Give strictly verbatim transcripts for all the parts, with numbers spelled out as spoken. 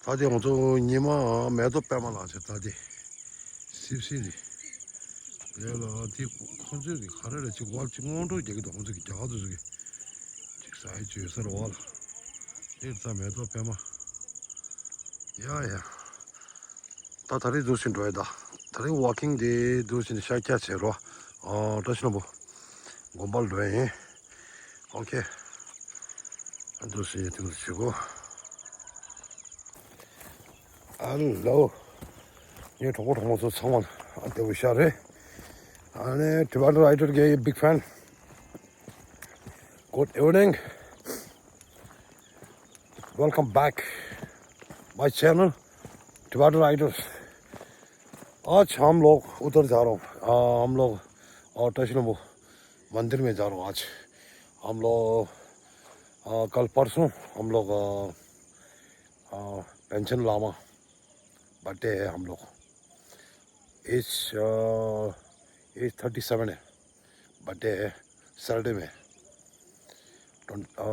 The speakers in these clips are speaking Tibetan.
ད་དེ་ང་ཚོ་ཉི་མ་མེ་ཏོག་པད་མ་ལགས་ཚེ་ད་དེ་སིབ་སིབ་རེད། ལས་ལ་དེ་ཁོང་ཚོས་ཀྱི་ག་རེ་རེད། ཅིག་ཝལ་ཅིག་སྔོན་འགྲོ་རྒྱག་གི་འདུག་ཁོང་ཚོས་ཀྱི་རྒྱ་གར་དུ་ཚོས་ཀྱི་ཅིག་ཟ་ཡི་བཅོས་ས་རེད་བ་ལ། དེ་ད་མེ་ཏོག་པད་མ། ཡ་ཡ། ད་ད་རེས་འདུག་ཕྱིན་འགྲོ་ཡ། ད་ད་རེས་ཝོག་ཀིང་དེ་འདུག་ཕྱིན་ཤར་རྒྱག་བྱེད་རོགས། ཨ་བཀྲ་ཤིས་ལྷུན་པོ་དགོན་པར་འགྲོ་ཡ་ཡིན། ཨོ་ཁེ། འདུག་ཕྱིན་ཡ་དེ་འདུག་བྱེད་གོ། ཧེ་ལོ། ངའི་གྲོགས་པོ་གྲོགས་མོ་ཚོ་ཚང་མ་ཨ་བདེ་པོ་ཤག་རེད། ཨ་ནི་Tibetan Rider གི་big fan. Good evening. Welcome back my channel, Tibetan Riders. आज हम लोग उधर जा रहे हैं। आ, हम लोग और वैष्णो मंदिर में जा रहे हैं आज। हम लोग, आ, कल परसों हम लोग, आ, आ, पेंशन लामा बर्थडे है हम लोग। एज, आ, एज थर्टी सेवन है। बर्थडे है सैटरडे में। ट्वेंटी, आ,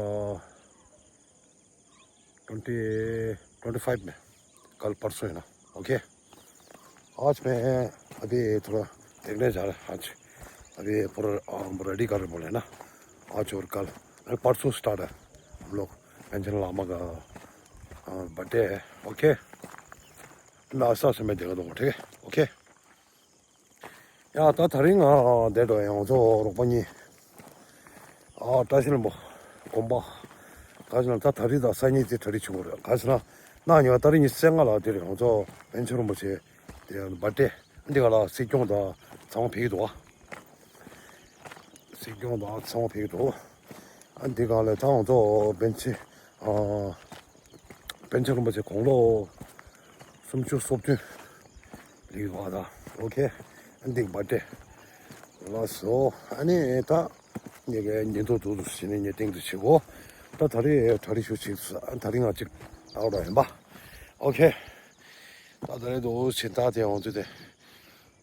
ट्वेंटी, ट्वेंटी फ़ाइव में, कल परसों है ना। ओके। आज मैं अभी थोड़ा देखने जा रहा है। आज अभी पूरा, आ, रेडी कर रहे बोले ना। आज और कल, अरे, परसों स्टार्ट है हम लोग, पेंशन लामा का, आ, बर्थडे है। ओके। मैं आस्ते आस्ते मैं देखा दूंगा, ठीक है? ओके। ཡ་ད་ད་རིང་ང་འདིར་འགྲོ་ཡོང་ཚོ་རོགས་པ་གཉིས། ཨ་བཀྲ་ཤིས་ལྷུན་པོ་དགོན་པ། ག་ཟེར་ན་ད་ད་རིང་དང་སང་ཉིན་དེ་གྲ་སྒྲིག་བྱེད་དགོས་རེད། ག་ཟེར་ན་གནངས་ཉིན་ད་རིང་ཉི་ཤུ་རྩ་ལྔ་ལ་འདིར་ཡོང་ཚོ་པཎ་ཆེན་རིན་པོ་ཆེ་དེ་བར་ཏེ་འདི་ག་ལ་སྲིད་སྐྱོང་དང་ཚང་མ་ཕེབས་ཀྱི་འདུག་བ། སྲིད་སྐྱོང་དང་ཚང་མ་ཕེབས་ཀྱི་འདུག་ཨ་འདི་ག་ལ་ད་ང་ཚོ་པཎ་ཆེན་ཨ། པཎ་ཆེན་རིན་པོ་ཆེ་དགུང་ལོ་སུམ་ཅུ་སོ་བདུན་ལི་བ་དང་། ཨོ་ཁེ། ཨ་འདི་བར་ཏེ། ལགས་སོ། ཨ་ནི་ད་ངེད་ཀྱི་ཉིན་ཐོ་འདུག་འདུག་ཟེར་ནས་ངས་སྟེང་དུ་བྱེད་གོ། ད་ད་རེས་གྲ་སྒྲིག་ཞུ་ཆེད་དུ་ཨ་ད་རིང་ང་གཅིག་ཨའོ་ར་ཡིན་པ། ཨོ་ཁེ། ད་ད་རེས་འདུག་ཕྱིན་ད་དེ་འོང་དུས་དེ།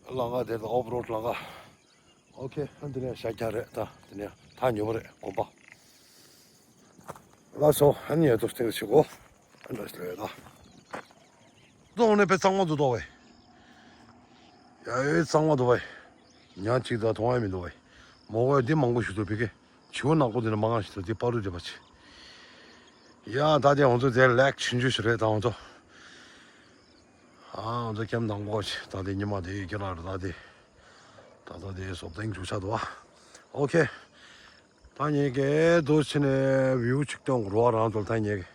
ལམ་ཁ་དེ་ད་ཨོབ་རོཌ་ལམ་ཁ། ཨོ་ཁེ། ཨ་འདི་ནས་ཤར་རྒྱག་རེད། ད་འདི་ནས་ཐག་ཉེ་པོ་རེད་དགོན་པ། ལགས་སོ། ཨ་ནི་ཡ་ཏོ་སྟེང་ཞིག་གོ། ཨ་འདྲ་ཞིག་ལོས་ད། ཏོ་ནས་པེ་གཙང་མ་འདུག་ཏོ་བས། ཡ་ཡོད་གཙང་མ་འདུག་བས། ཉག་གཅིག་ད་མཐོང་ཡ་མི་འདུག་བས། མོ་གོ་འདི་མང་པོ་ཞིག་འདུག་བི་ཀེ། བྱིའུ་ནག་པོ་འདི་ནས་མང་ང་ཞིག་འདུག་འདི་པ་རུ་འདི་པ་ཆེ། ཡ་ད་དེ་ང་ཚོ་དེ་ལེགས་ཆུང་ཆུང་ཞིག་རེད་ད་ང་ཚོ། ཨ་ང་ཚོ་ཀེམ་དང་པོ་ཆེ་ད་དེ་ཉི་མ་དེ་ཡི་ཀེ་ལ་རེད་ད་དེ། ད་ད་དེ་སོབ་ཏེང་ཆུ་ཆ་འདུག་བ། ཨོ་ཁེ། ད་ངེད་ཀྱི་འདུག་ཕྱི་ནས་བིའུ་ཅིག་སྟོན་དགོས་རོགས་རང་ཚོ་ལ། ད་ངེད་ཀྱི་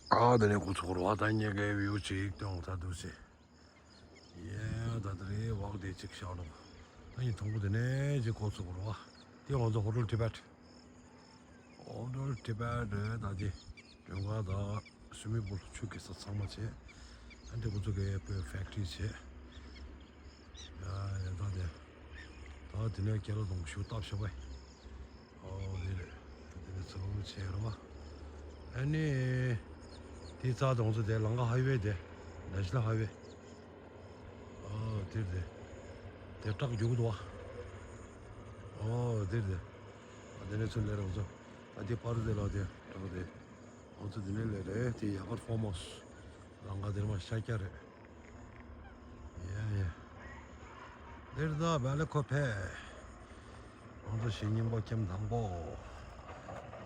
ཨ་དེ་ནས་འགོ་ཚུགས་དགོས་རོགས། ད་ངེད་ཀྱི་བིའུ་ཅིག་སྟོན་དགོས། ད་འདུག་ཕྱི། ཡེ་ད་དེ་རེད། ཝོག་དེ་ཅིག་བཞག་རོགས། ད་ངེད་དང་པོ་དེ་ནས་ཅིག་འགོ་ཚུགས་དགོས་རོགས། དེ་ང་ཚོ་ཧོ་ཊེལ་ཊི་བེཊ། ཨོ་ཌར་ཊི་བེཊ་རེད། ད་དེ་མགྲོན་ཁང་དང་སུའི་མིང་པུལ་ཆུ་གི་ས་ཚང་མ་བྱས། ཨ་འདི་ཁོ་ཚོ་གི་ཕེག་ཊི་རི་བྱས། ཡ་ཡ་ད་དེ། ད་དེ་ནས་ཀེ་ར་དང་ཞུ་སྟབས་ཤོག་པས། ཨོ་དེ་རེད། དེ་ནས་ཚུར་ལོག་བྱས་རེད་བ། ཨ་ནི་དེ་རྩ་དང་ཚོ་དེ་ལམ་ཁ་ཧའི་ཝེ་དེ། ནེ་ཤ་ནལ་ཧའི་ཝེ། ཨོ་དེར་དེ། དེ་ཊག་རྒྱུག་འདུག་བ། ཨོ་དེར་དེ། ཨ་དེ་ནས་ཚུར་ལེ་རོགས་ཚོ། ཨ་དེ་པར་དེ་ལ་དེ་ཊག་དེ། ཨོ་ཚོ་དེ་ནས་ལེ་རེད། དེ་ཡ་གར་ཕོར་མོ་སི། ལམ་ཁ་དེར་མ་ཤར་རྒྱག་རེད། ཡ་ཡ། དེར་ད་བེ་ལེ་ཁོ་ཕེ། ཨོ་ཚོ་ཞི་སྙིང་པོ་ཁྱིམ་དང་པོ།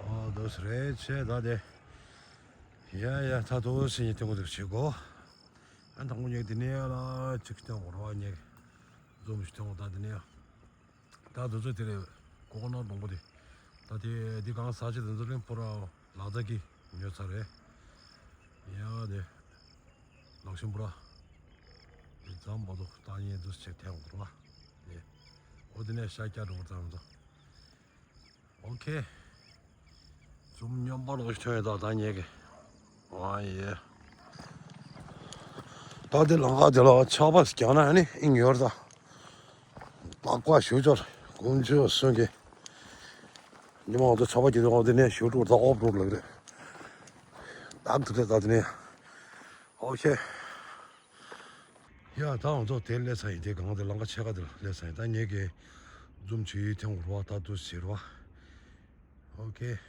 ཨོ་དོ་སི་རེད་ཆེ་ད་དེ། ཡ་ཡ་ད་དོ་སི་ཉི་ཐེ་གོ་དེ་བྱེད་གོ། ཨ་དང་པོ་ཉེ་དེ་ནས་ལ་ཅིག་སྟོན་དགོས་རོགས། ཉེ་འཛོམས་ཤིག་སྟོན་དགོས། ད་དེ་ནས་ཡ། ད་དུ་ཚོད་དེ་རེད། ཀོ་ཀོ་ནཊ་སྡོང་པོ་དེ། ད་དེ་འདི་གང་ཟ་ཆེད་དུ་འཛུལ་རིང་པུ་ར་ལ་དྭགས་ཀྱི་ཉོ་ཚར་རེད། ཡ་དེ། ལག་ཤུན་པུ་ར། དེ་ཙམ་མ་གཏོགས་ད་ངས་འདུག་ཅིག་ཐེངས་འགོར་བ། དེ། འོ་དེ་ནས་ཤར་རྒྱག་འགྲོ་བ་ཙམ་དུ། ཨོ་ཁེ། ཛུམ་སྙོམས་པ་ལོག་ཐོན་ཡོད་ད་ད་ངེད་ཀྱི། ཨ་ཡེ། ད་དེ་ལམ་ཁ་དེ་ལ་ཆར་པ་ཞིག་བརྒྱབ་ན་ནི་ཨིན་ཡོད་རེད་ད། ལག་པ་ཞུ་ཅོར་དཀོན་མཆོག་གསུམ་གྱི། ཉི་མ་འོག་ཏུ་ཆར་པ་བརྒྱབ་དུས་འོག་དེ་ནས་ཞུ་དྲུག་ད་ཨོབ་རུབ་ལབ་རེད། ད་དེ་རེད་ད་དེ་ནས། ཨོ་ཁེ། ཡ་ད་ང་ཚོ་དེ་སླེབས་ཚར་ཡིན། དེ་གང་དེ་ལམ་ཁ་ཕྱེད་ཀ་དེ་ལ་སླེབས་ཚར་ཡིན། ད་ངེད་ཀྱི་ཛུམ་བྱེད་ཐེངས་རུ་བ་ད་དུ་ཟེར་བ། ཨོ་ཁེ།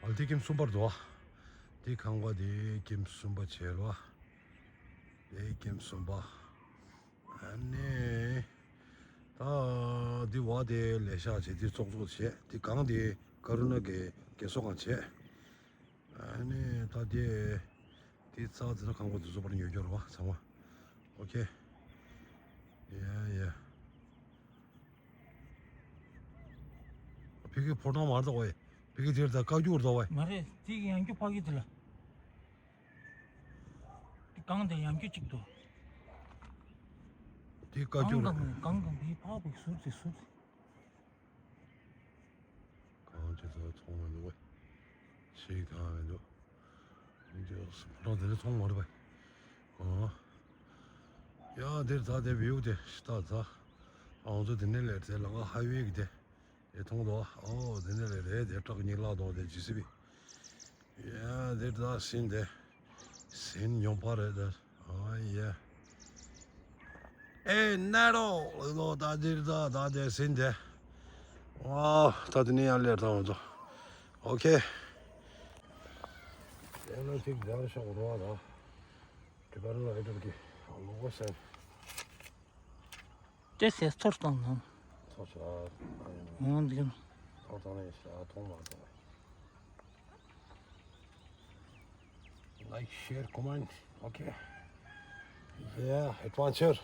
ཨ་དེ་ཀེམ་གསུམ་པར་འདུག་བ། དེ་ཁང་པ་དེ་ཀེམ་གསུམ་པ་བྱས་ལ། དེ་ཀེམ་གསུམ་པ། ཨ་ནི། ད་དེ་བ་དེ་ལས་ཤག་བྱས་དེ་ཙོག་ཙོག་བྱས་དེ་གང་དེ་ཀ་རུ་ན་གི་རྒན་གསོ་ཁང་བྱས། ཨ་ནི་ད་དེ། དེ་ཚ་ཚ་ཁང་པ་དེ་ཚོ་པར་ཉོ་རྒྱུ་རེད་བ་ཚང་མ། ཨོ་ཁེ། ཡ་ཡ། ཕི་གི་ཕོ་བྲང་མར་འདུག་བས། ཕི་གི་དེར་ད་བཀའ་འགྱུར་འདུག་བས། མ་རེད། དེ་གི་ཡང་རྒྱུ་ཕ་གི་དེ་ལ། དེ་གང་དེ་ཡང་རྒྱུ་གཅིག་འདུག་དེ་བཀའ་འགྱུར། གང་གང་གང་གང་དེ་ཕ་བི་ཟུར་དེ་ཟུར་དེ། གང་ཅི་ཚོ་ཚོང་མི་འདུག་བས། ཞིག་གང་མི་འདུག་འདི་ཕོ་བྲང་དེ་ཚོང་མ་རེད་བས། ཨོ། ཡ་དེར་ད་དེ་བིའུ་དེ་ཤི་ད་ད། ཨང་ཚོ་དེ་ནས་ལས་དེ་ལ་ང་ཧའི་ཝེ་གི་དེ། དེ་མཐོང་དོ། ཨོ་དེ་ནས་ལས་རེད་དེ་ཏྲག་གཉིས་ལག་དོ་དེ་ཇི་སི་བི། ཡ་དེར་ད་སིན་དེ། སིན་ཉོ་པ་རེད་དེ། ཨོ་ཡ། ཨེ་ནེ་རོ་ལོ་ད་དེར་ད་ད་དེ་སིན་དེ། ཨོ་ད་དེ་ནས་ཡང་ལས་ད་འོང་དོ། ཨོ་ཁེ། དེ་ལ་ཅིག་སྦྱར་ཤོག་རོ་ད། དེ་པར་ལ་ཨེ་ཏོར་གི་ལོ་གོ་སེན། ཏེ་སེ་ཚོར་བཏང་ནམ། ཚོར་ཤ། འོང་འདི་ཚོར་བཏང་ནས་ཤ་ཐོང་མ་ཐོང་། Like, share, comment. Okay. Yeah, adventure.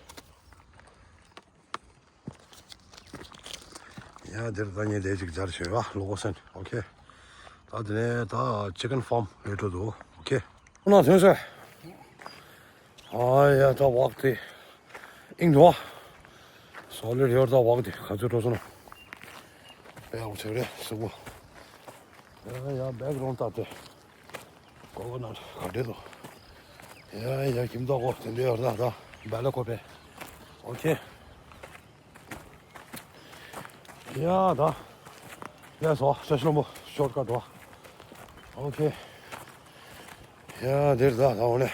ཡ་འདིར་ད་ངས་དེ་ཅིག་སྦྱར་བྱས་བ་ལོ་གོ་སེན། ཨོ་ཁེ། ད་དེ་ནས་ད་ཅི་ཀན་ཕཱམ་ལས་འགྲོ་འདུག་ཨོ་ཁེ། ཁོ་ན་ཐོན་ཟེར། ཨ་ཡ་ད་བག་དེ། ཨིང་འགྲོ། སོ་ལེ་རེ་བར་ད་བག་དེ་ག་ཚོད་འགྲོ་སོང་ན། དཔེ་ཡག་པོ་བྱས་རེད་གཟུགས་པོ། ཡ་ཡ་བེག་རོང་ད་དེ། ཀོ་ཀོ་ནཊ་ག་འདྲས་འདུག་ཡ་ཡ་ཁྱིམ་ཐོག་གོ་དེ་འདྲས་ཡོད་ན་ད་བེ་ལ་ཀོ་པེ། ཨོ་ཁེ། ཡ་ད། ལས་སོ་ཤ་ཤ་མོ་ཤོར་ཀ་འགྲོ། ཨོ་ཁེ། ཡ་འདིར་ད་ད་འོ་ནས།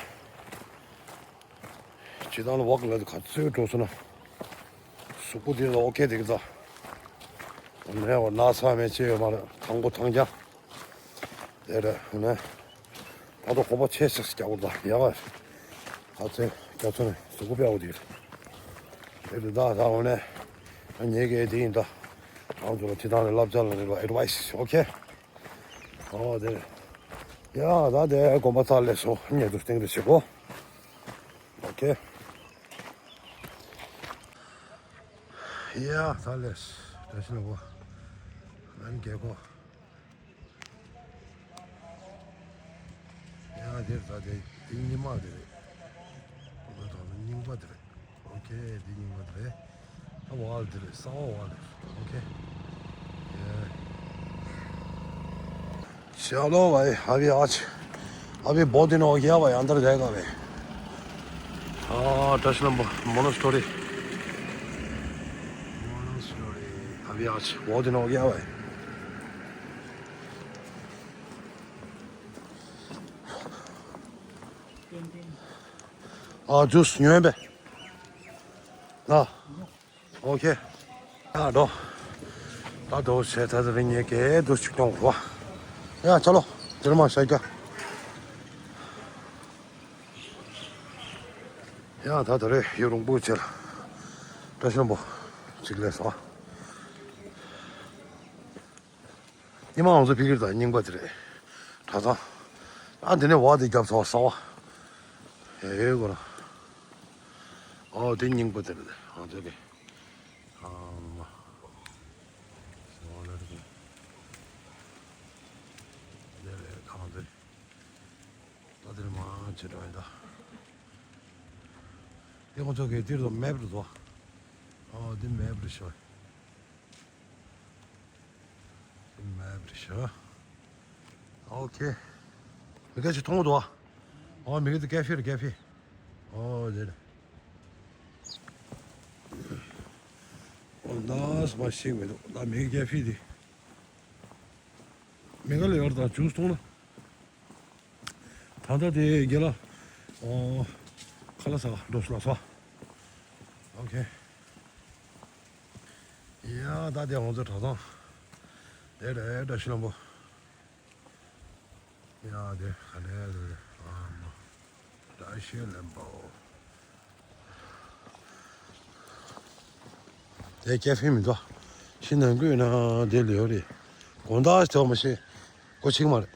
ཇི་ལྟར་ལ་བག་ལ་ག་ཚོད་འགྲོ་སོང་ན། གཟུགས་པོ་འདིར་ད་ཨོ་ཁེ་འདིར་ད། འོ་ནས་འོ་ན་ས་མེད་ཅེས་ཡོད་མ་རེད་དང་པོ་ཐང་རྒྱ། དེ་རེད་ཧུ་ནས། ད་དུང་གོམ་པ་ཆེ་ཤག་རྒྱག་དགོས་ད་ཡག་ག་ཨ་ཚེ་རྒྱ་མཚོ་ནས་གཟུགས་པོ་དཔེ་ཡག་པོ་དེ་རེད། དེ་རེད་ད་ད་འོ་ནས། ང་ཉེ་གི་དེ་ཡིན་ད། གང་དུ་ལ་ཁྱེད་རང་ལ་བསླབ་བྱ་ལ་རེད་པ་ཨེ་ཌི་ཝའི་སི་ཨོ་ཁེ། ཨོ་དེ་རེད། ཡ་ད་དེ་གོམ་པ་ཚར་ལས་སོ་ཉེ་དུ་སྟེང་དུ་བྱེད་གོ་ཨོ་ཁེ། ཡ་ད་ལས་བཀྲ་ཤིས་ལྷུན་པོ། ཨན་རྒྱལ་པོ། ཡ་དེ་ད་དེ་དེ་རྙིང་མ་དེ་རེད། ཁོ་ད་ད་རྙིང་པ་དེ་རེད། ཨོ་ཁེ་དེ་རྙིང་པ་དེ་རེད། ད་བ་དེ་རེད་ས་འོག་བ་དེ་རེད། ཨོ་ཁེ། ཡ། चलो भाई, अभी आज, अभी बहुत दिन हो गया भाई, अंदर जाएगा भाई। हाँ, दस नंबर मोनास्ट्री। मोनास्ट्री, अभी आज बहुत दिन हो गया भाई। ཨ་ཇུས་ཉོས་པས། ཨ། ཨོ་ཁེ། ཨ་འགྲོ། ད་འགྲོ་བྱས་ད་ད་རིང་ངས་སྐད་འདུག་ཅིག་གཏོང་དགོས། ཡ་ཆ་ལོ། དེར་མ་ཤ་རྒྱ། ཡ་ད་ད་རེས་ཡུན་རིང་པོ་བྱས་ལ། བཀྲ་ཤིས་ལྷུན་པོ། ཅིག་ལས་སོ། ཉི་མ་ང་ཚོ་ཕི་གིར་དང་རྙིང་པ་དེ་རེད། གྲྭ་ཚང་། ཨ་འདི་ནས་བ་དེ་རྒྱབ་ཚོགས་གསར་བ། ཨེ་གོ་ར། ཨོ་དེ་རྙིང་པ་དེ་རེད་ང་ཚོ་གི། ཨ་མ། སེ་བ་ལ་རེད་གི། དེ་རེད་གང་དེ། ད་དེ་མ་ཅི་འདྲ་ཡིན་ད། དེ་ང་ཚོ་གི་དེར་དུ་མེབ་རེད་དོ། ཨོ་དེ་མེབ་རེད་ཤག་མེབ་རེད་ཤག་ཨོ་ཁེ། མི་ཁ་ཅིག་མཐོང་གི་འདུག་ཨ། ཨོ་མི་ཁ་དེ་ཀེ་ཧྥེ་རེད་ཀེ་ཧྥེ། ཨོ་དེ་རེད། ཨོ་ད་སུ་མ་ཤེས་མི་འདུག་ད་མི་ཁ་ཀེ་ཧྥེ་དེ། མི་ཁ་ལ་ཡོད་ད་ཇུས་འཐུང་ན། ད་ལྟ་དེ་རྒན་ལགས། ཨོ། ཁ་ལག་ཟ་འགྲོ་སོང་ལགས་སོ། ཨོ་ཁེ། ཡ་ད་དེ་ང་ཚོ་གྲྭ་ཚང་། དེ་རེད་བཀྲ་ཤིས་ལྷུན་པོ། ཡ་དེ་ག་ནས་རེད། ཨ་མ། བཀྲ་ཤིས་ལྷུན་པོ། དེ་ཀེ་ཧྥེ་མི་འདུག་ཤི་ནང་ཁུལ་ན་དེ་ལ་ཡོད་རེད། དགོང་དག་ཞིག་མ་ཤེས། སྒོ་ཕྱེ་གི་མ་རེད།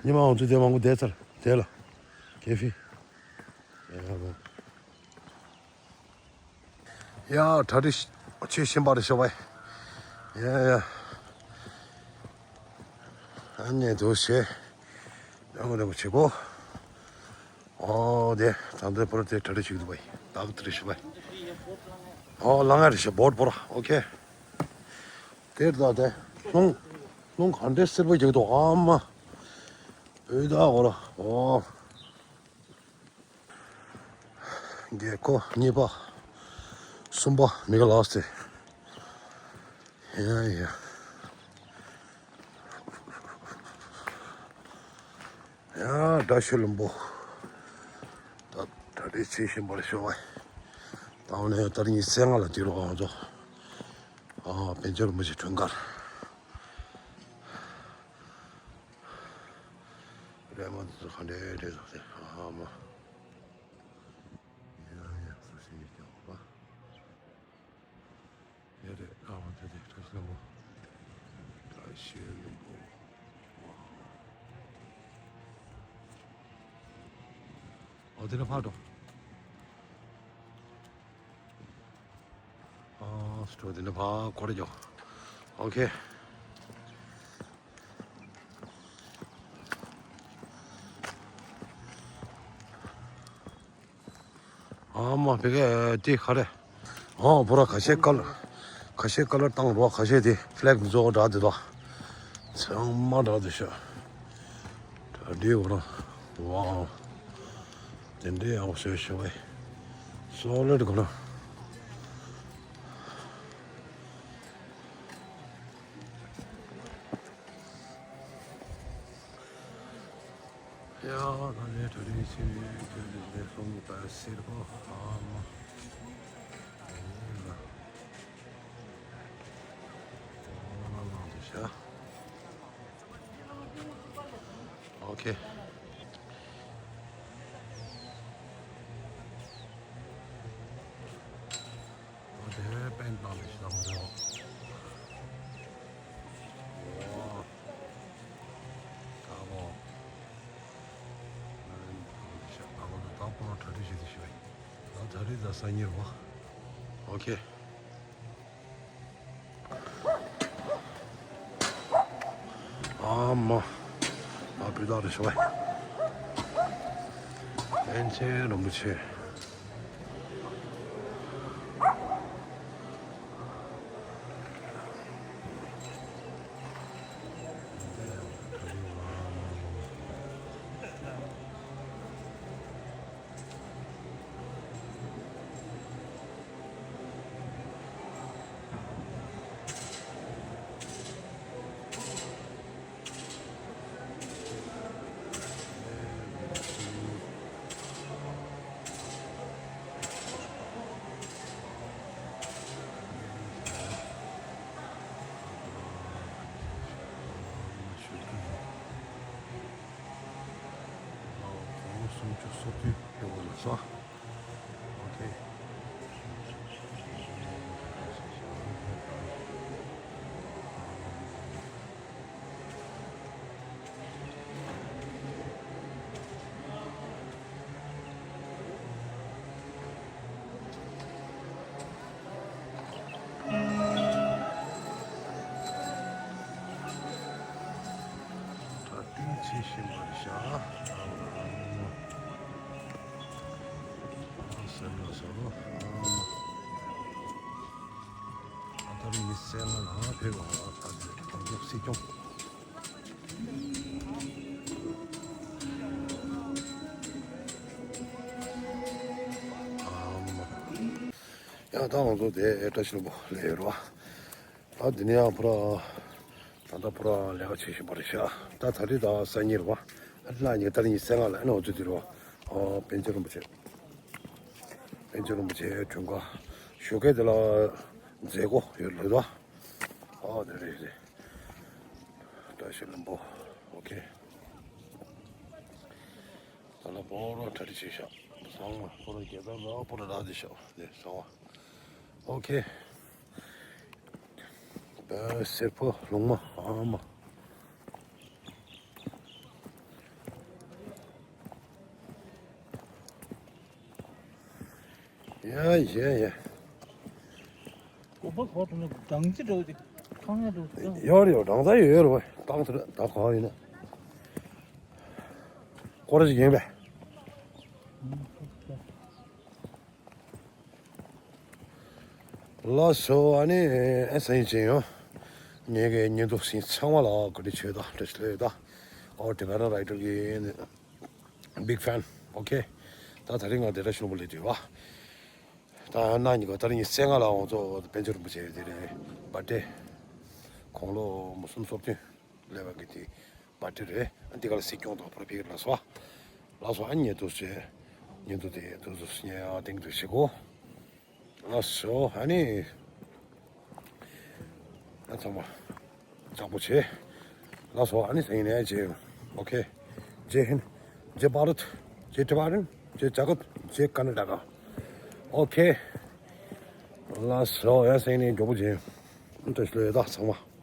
ཉི་མ་འོང་ཚོད་དེ་མང་པོ་བསྡད་ཚར་དེ་ལ། ཀེ་ཧྥེ། ཡ་ལོ། ཡ་གྲ་སྒྲིག་བྱེད་བཞིན་པ་རེད་ཤག་བས། ཡ་ཡ། ཨ་ནེ་དུ་བྱེད། ཡང་རེ་བ་བྱེད་གོ། ཨོ་དེ་ད་ལྟ་བོར་དེ་གྲ་སྒྲིག་བྱེད་ཀྱི་འདུག་བས། ཏག་ཏག་རེད་ཤག་བས། ཨོ་ལ་ང་རེད་ཤག་བོར་བོར། ཨོ་ཁེ། དེར་ད་དེ་རླུང་རླུང་ག་འདྲའི་སེར་པོ་རྒྱག་འདུག་ཨ་མ། ཨོ་ད་འོ་ལ་ཨོ། རྒྱལ་སྒོ་གཉིས་པ། གསུམ་པ་མི་ག་ལགས་ཏེ། ཡ་ཡ། ཡ་བཀྲ་ཤིས་ལྷུན་པོ། ད་གྲ་སྒྲིག་བྱེད་བཞིན་པར་ཤོག་ཨ། ད་འོ་ནས་ད་རིང་ཉི་ཤུ་རྩ་ལྔ་ལ་དུས་རོགས་ང་ཚོ། ཨ་པཎ་ཆེན་རིན་པོ་ཆེ་དྲུང་འཁོར། རེད་མ་འདི་ཚོ་ག་འདྲའི་རེད་ཟེར་ཨ་མ། ཡ་ཡ་སུ་ཞིག་ཡོད་ཀྱང་པ། ཡ་རེད་ཨ་མ་དེ་དེ་བཀྲ་ཤིས་ལྷུན་པོ། བཀྲ་ཤིས་ལྷུན་པོ། ཨོ་དེ་ནས་ཕར་འགྲོ། ཨ་སྤྲོ་དེ་ནས་ཕར་འཁོར་རྒྱོ། ཨོ་ཁེ། ཨ་མ་བེ་ག་དེ་ག་རེ། ཨོ་བོ་ར་ཁ་ཤས་ཀ་ལ། ཁ་ཤས་ཀ་ལར་བཏང་རོགས། ཁ་ཤས་དེ་ཕ་ལེག་མཛོ་འདྲ་དེ་དོ། ཚང་མ་འདྲ་དེ་ཤ། གྲ་སྒྲིག་བོ་ར། ཝའོ། དེ་འདྲའི་ཡག་པོ་བཟོས་ཤག་བས། སོ་ལེ་ཌི་གོ་ན། ཡ་ད་ལས་གྲ་སྒྲིག་བྱེད་ནས་དེ་ལས་ལས་སོང་ད་སེར་པོ་ཨ་མ། ཨ་མ་ལ་ལ་དུ་ཤ། ཨོ་ཁེ། ཨོ་དེ་པན་བཏང་ནས་བཞག་མ་འདུག་ཨོ། ད་ཨོ། ང་རང་ད་ཨོ་ད་ད་ཁོ་རང་གྲ་སྒྲིག་བྱེད་དུ་ཞུ་བས། ད་ད་རེས་ད་སང་ཉིན་རེད་པ། ཨོ་ཁེ། ཨ་མ། ཨ་སྤུས་དག་རེད་ཤག་བས། པཎ་ཆེན་རིན་པོ་ཆེ། སུམ་ཅུ་སོ་བདུན་ཡོད་པ་ལ་སོ། ཨོ་ཁེ། ད་ཏིང་ཆེ་ཤིང་མར་ཤ། སེམས་ལ་ཟོ། ཨ་ད་རིང་ཉི་ཤུ་རྩ་ལྔ་ལ་ཕེབས་པ་ད་དེ་གྲོང་ཚོ་སྲིད་སྐྱོང་། ཡང་ད་ང་ཚོ་དེ་བཀྲ་ཤིས་ལྷུན་པོ་ལ་ཡོད་རེད་པ། ད་འདི་ནས་ཡང་ཕུ་ར། ད་ལྟ་ཕུ་ར་ལས་ཀ་བྱེད་བཞིན་པ་རེད་ཤག་ད་ད་རེས་ད་སང་ཉིན་རེད་པ། ཨ་ལ་ཉི་ད་རིང་ཉི་ཤུ་རྩ་ལྔ་ལ་ཨ་ནི་འོ་ཚོད་དེ་རེད་པ། ཨོ་པཎ་ཆེན་རིན་པོ་ཆེ། པཎ་ཆེན་རིན་པོ་ཆེ་དྲུང་འཁོར། ཞོགས་ཀས་དེ་ལ་མཛད་སྒོ་ཡོད་རེད་པ། ཨོ་དེ་རེད་རེད། བཀྲ་ཤིས་ལྷུན་པོ། ཨོ་ཁེ། ལི་ཆེ་ཤག་ཚང་མ་པོ་ར་རྒྱལ་དར་ར་པོ་ར་ར་དེ་ཤག་ལེ་ཚང་མ། ཨོ་ཁེ། ཨ་སེར་པོ་ལུང་མ་ཨ་མ། ཡ་ཡ་ཡ། གོམ་པ་གོ་དུ་ནི་སྦྲང་རྩི་འགྲོ་དེ་ཁང་ཡ་འགྲོ་དེ། ཡོད་རེད་ཡོད། སྦྲང་རྩི་ཡོད་ཡོད་རེད་བ། བཏང་ཐུབ་རེད། ད་གང་ཡིན་ན། སྐོར་ཞིག་ཡིན་པས། ལགས་སོ། ཨ་ནི་ཨེ་སང་ཡིན་ཅན་ཡོང་། ངེད་ཀྱི་ཉིན་ཐོ་ཞིག་ཚང་མ་ལ་གོ་སྒྲིག་ཆོད་ད་བཀྲ་ཤིས་བདེ་ལེགས་ད། ཨོ་དེ་བར་ར་རའི་ཊར་གི་ནི་བིག་ཕན། ཨོ་ཁེ། ད་ད་རིང་ང་དེ་འདྲ་ཞུ་བ་ལས་དུས་བ། ད་ན་ཉི་ག་ད་རིང་ཉི་ཤུ་རྩ་ལྔ་ལ་ང་ཚོ་དཔལ་འབྱོར་རིན་པོ་ཆེ་དེ་རེད་བ་ཏེ། དགུང་ལོ་མུ་སུམ་སོ་བདུན་སླེབས་པ་གི་དེ་བ་ཏེ་རེད། ཨ་འདི་ག་ལ་སྲིད་སྐྱོང་དང་ཕོར་ཕིག་ལ་སོ། ལ་སོ་ཨ་ཉེ་དུ་ཆེ། ཉེ་དུ་དེ་དུ་སུ་ཉེ་ཨ་ཏིང་དུ་ཞིག་གོ། ལགས་སོ། ཨ་ནི། ཨ་ཚང་མ། ཅག་པོ་བྱེད། ལགས་སོ། ཨ་ནི་ཟེར་ནས་བྱེད། ཨོ་ཁེ། ཇེ་ཧིན། ཇེ་བྷ་རུད། ཇེ་ཏི་བ་རན། ཇེ་ཇ་གུད། ཇེ་ཀ་ན་ཌ་ཀ། ཨོ་ཁེ། ལགས་སོ། ཨ་ཟེར་ནས་མགྱོགས་པོ་བྱེད། ཨ་ཏོ་ཤི་ལོས་ད་ཚང་མ།